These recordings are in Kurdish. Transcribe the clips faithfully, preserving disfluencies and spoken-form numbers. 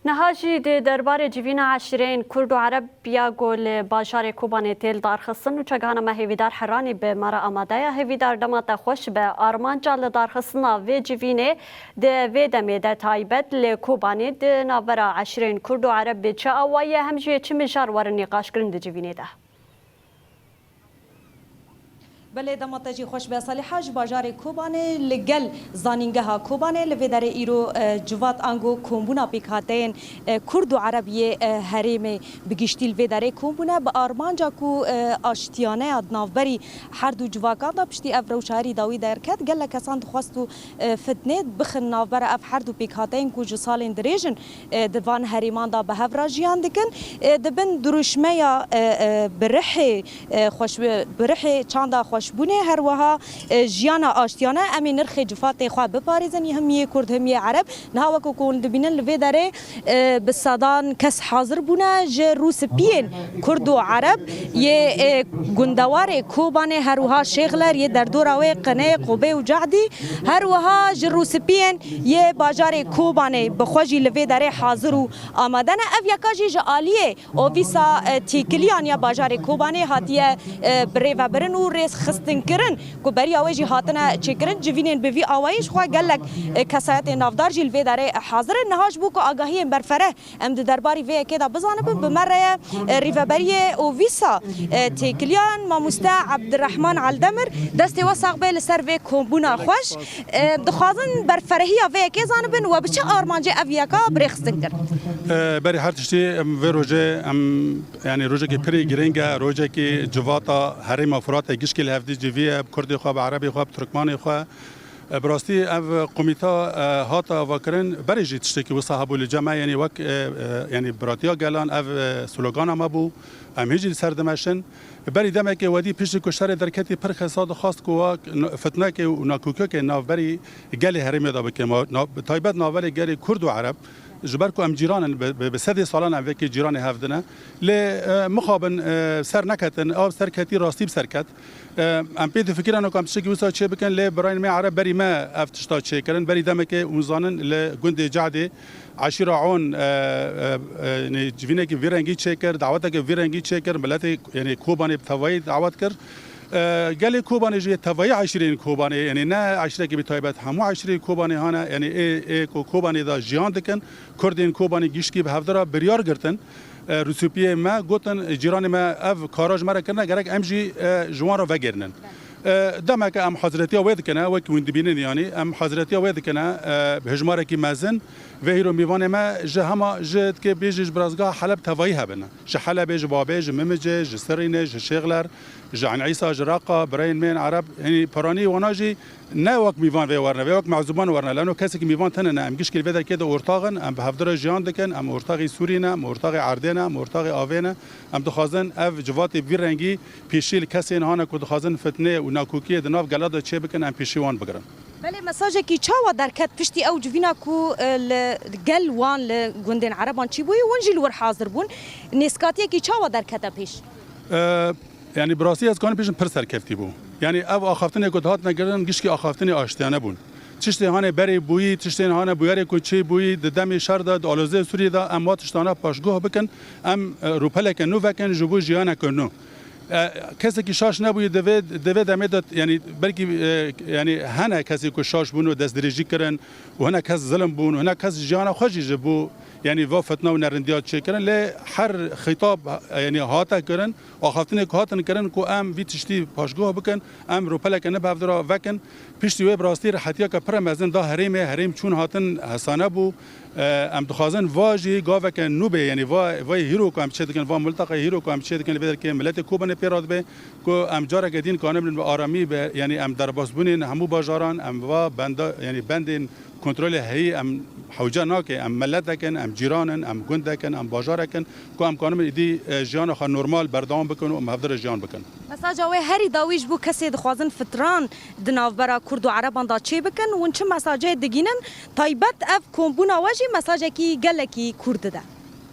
Niha jî di derbarê civîna eşîreyên Kurd û Ereb ya ku li bajarê Kobanê tê lidarxistin, nûçegihana me Hêvîdar Heranî bi me re amade ye. Hêvîdar, dema te xweş be. Armanca lidarxistina vê civînê di vê demê de taybet li Kobanê di navbera eşîreyên Kurd û Ereb bi çi awayî ye, hem jî çi mijar werin nîqaşkirin di civînê de? Belê, dema te jî xweş be Saliha, ji bajarê Kobanê li gel Zanîngeha Kobanê. Li vê derê îro, e, civat ango kombûna pêkhateyên, e, Kurd û Ereb yê, e, herêmê bi giştî li vê derê kom bûne. Bi armanca ku, e, aştiyaneya di navberî her du civakan de piştî ev rewşa herî dawî derket, gelek kesan dixwest û, e, fitnê bixin navbera ev her du pêkhateyên ku ji salên dirêj in, e, di van herêman de bi hev re jiyan dikin. E, di bin dirûşmeya, e, e, bi rihê, e, xweş, bi rihê çanda xweşbûnê, her wiha, e, jiyana aştiyane, em ê nirxê cifatê xwe biparêzin, him yê Kurd, him yê Ereb. Niha wekî ku hûn dibînin li vê derê, e, bi sedan kes hazir bûne ji rûspiyên Kurd û Ereb yê, e, gundewarê Kobanê, her wiha Şêxler yê derdora wê, Qinê, Qubê û Cehdî, her wiha ji rûspiyên yê bajarê Kobanê bi xwe jî li vê derê hazir û amade ne. Ev yeka jî ji aliyê Ofîsa, e, Têkiliyan ya bajarê Kobanê hatiye, e, birêvebirin û rêzxistinkirin ku beriya wê jî hatine çêkirin. Civînên bi vî awayî ji xwe gelek, e, kesayetên navdar jî li vê derê hazir in. Niha ji bo ku agahiyên berfereh em di derbarî vê yekê de bizanibin, bi me re ye, e, rîveberiyê Ofîsa, e, Têkiliyan, mamoste Ebdirehman Eldemir. Destê we sax be li ser vê kombûna xweş. E, dixwazin berferehiya vê yekê zanibin, we bi çi armancê ev yeka bi rêxistin kir? E, berî her tiştî, em, vê rojê, em, yanî rojekî pirî girîng e, rojekî civata herêma Furatê gişkî li hevdî civî ye, bi Kurdê xwe, bi Erebê xwe, bi Tirkmanê xwe. E, bi rastî ev komîta, e, hate avakirin, berê jî tiştekî wisa hebû li cem me, yanî wek, e, e, yanî biratiya gelan ev, e, slogana me bû, em hîn jî li ser dimeşin. Berî demekê wedî piştî ku şerê derketî pir kesa dixwast ku wa fitnekê û nakokiyekê navberî gelê herêmê de bike. Ma-, na-, bi taybet navberê gelê Kurd û Ereb, ji ber ku em cîran in, bi, bi, bi sedê salan em vekî cîranê hev dine. Lê, e, mixabin, e, ser neketin, ew ser ketî rastî bi ser ket. E, em pê difikirin ku em tiştekî wisa çê bikin, lê birayên me Ereb berî me ev tişta çêkirin. Berî demekê hûn zanin li gundê Cehdê, eşîra On, e, e, e, yanî civînekî vî rengî çêkir, daweteke vî rengî çêkir, miletê, yanî Kobanê bi tevayî dawet kir. E, gelê Kobanê jî tevayî eşîreyên Kobanê, yanî ne eşîrekî bi taybet, hemû eşîreyên Kobanê hane, yanî ê, ê ku Kobanê de jiyan dikin, Kurdên Kobanê gişkî bi hevdira biryar girtin. E, rûspiyê me gotin, cîranê me ev kara ji me re kirine, gerek em jî, e, ji wan re vegêrinin. E, demeke em haziretiya wê dikine, wek hûn dibînin, yanî em haziretiya wê dikine, e, bi hejmarekî mezin. Vê hîro mîvanê me ji hema ji dikê bêjî ji birazgeha Heleb tevayî hebin. Ji Helebê, ji Babê, ji Mimicê, ji Sirînê, ji Şêxler, ji Eyn Îsa, ji Reqa, birayên me yên Ereb, yanî piranî wana jî ne wek mîvan vê werine, vê wek mezûban werine. Leno kesekî mîvan tune ne. Em gişkî li vê derkê de ortax in, em bi hevdira jiyan dikin, em ortaxî Sûrî ne, em ortaxî erdê ne, em ortaxî avê ne. Em dixwazin ev civatê vî rengî pêşî li kesên hane ku dixwazin fitnê û nakokiyê di nav gela de çêbikin, em pêşî wan bigirin. Belê, mesajekî çawa derket piştî ew civîna ku, e, li gel wan, li gundên Ereban çîbûyî, hûn jî li wir hazir bûn? Nêzkatiyekî çawa derkete pêş? E, yanî bi rastî ez kanim bêjim pir serkeftî bû. Yanî ev axaftinê ku dihatine kirin gişkî axaftinê aştiyane bûn. Tiştên hane berê bûyî, tiştên hane bûyerê ku çê bûyî di demê şer de, di alozê Sûriyê de em wa tiştana paşguh bikin, em, e, rûpeleke nû vekin ji bo jiyaneke nû. E, kesekî şaş nebûyî di vê, di vê demê de, yanî belkî, e, yanî hene kesê ku şaş bûn û destdirêjî kirin û hine kes zilim bûn û hine kes jiyana xwe jî ji bo, yanî va fitna û nerindiya çêkirin. Lê her xîtab, e, yanî hate kirin, axaftinê ku hatin kirin ku em vî tiştî paşguh bikin, em rûpeleke nû bi hevdira vekin. Piştî wê bi rastî rehetiyeke pir mezin da herêmê, herêm çûn hatin hesane bû. E, em dixwazin va jî gaveke nû bê, yanî va, va hîro ku em çê dikin, va multeqe hîro ku em çê dikin, li vê derkê miletê Kobanê pê re dibe, ku em careke din kanibin bi aramî be, yanî em derbasbûnên hemû bajaran, em va benda, yanî bendên kontrolê heyî em hewce nake, em miletek in, em cîran in, em gundek in, em bajarek in, ku em kanibin êdî, e, jiyana xwe normal berdewam bikin û em hevdire jiyan bikin. Mesaja wê herî dawî ji bo kesê dixwazin fitran di navbera Kurd û Ereban de çê bikin, hûn çi mesajê digînin? Taybet ev kombûna we jî mesajekî gelekî kûr dide.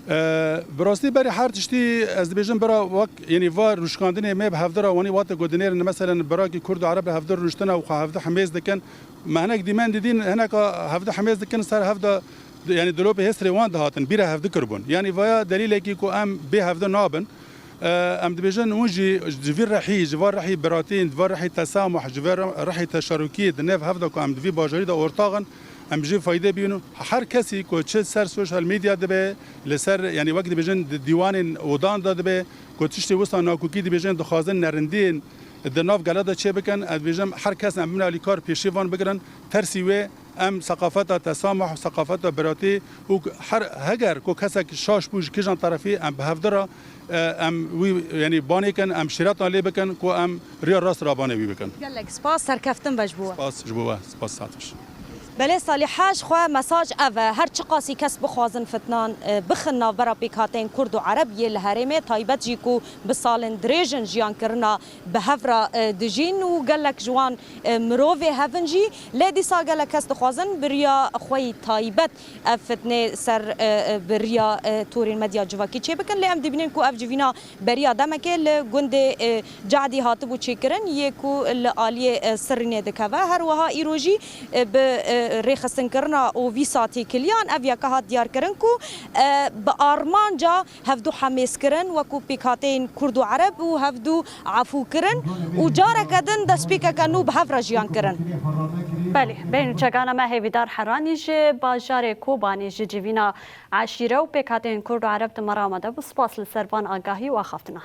E, bi rastî berî her tiştî ez dibêjim bira wek, yanî va rûşkandinê me bi hevdira wanî wate ku dinêrin, meselen birakî Kurd û Ereb li hevdir rûniştine û xwe hevdi himêz dikin. Me hinek dîmen didîn, hineka hevdi himêz dikin ser hevda Yanî dilopê hêstirê wan dihatin, bîra hevdi kiribûn. Yanî vaya delîlekî ku em bê hevdi nabin. E, em dibêjin hûn jî ji vî rehî, ji van rehî biratîn, ji van rehî tesamuh, ji vê re-, rehî teşarukî di nêv hev de ku em di vî bajarî de ortax in, em jî faydê bînin. Her kesî ku çi ser sosyal medya dibe, li ser, yanî wek dibêjin di dîwanên odan de dibe, ku tiştê wisa nakokî dibêjin, dixwazin nerindiyên di nav gele de çêbikin, ez dibêjim her kes em bibin alîkar pêşî van bigirin. Tersî wê em seqafeta tesamuh, seqafeta biratî û her heger ku kesek şaş bû ji kîjan terefî em bi hevdi re, e, em wî, yanî banê kin, em şîretan lê bikin ku em riya rast rabanê wî bikin. Gelek spas, serkeftin be ji bo we. Spas ji bo we, spas, saet xweş. Belê Salîh, ji xwe mesaj ev e, her çiqasî kes bixwazin fitnan, e, bixin navbera pêkhateyên Kurd û Ereb yê li herêmê, taybet jî ku bi salên dirêj in jiyan kirina bi hev re, e, dijîn û gelek ji wan, e, mirovê hev in jî. Lê dîsa gelek kes dixwazin bi riya xwe yî taybet ev fitnê ser, e, e, bi riya, e, torên medya civakî çêbikin. Lê em dibînin ku ev civîna beriya demekê li gundê, e, Cadî hatibû çêkirin, yê ku li aliyê, e, Sirînê dikeve. Her wiha îro jî, e, bi, e, rêxistinkirina û vîsa têkiliyan ev yeka hat diyarkirin ku, e, bi armanca hevdu hemêzkirin, wekû pêkhateyên Kurd û Ereb û hevdu efûkirin û careke din destpêkeke nû bi hev re jiyan kirin. Belê, bê nûçegana me Hêvîdar Heranî ji bajarê Kobanê ji civîna eşîre û pêkhateyên Kurd û Ereb di merama de bû. Spas li ser van agahî û axaftinan.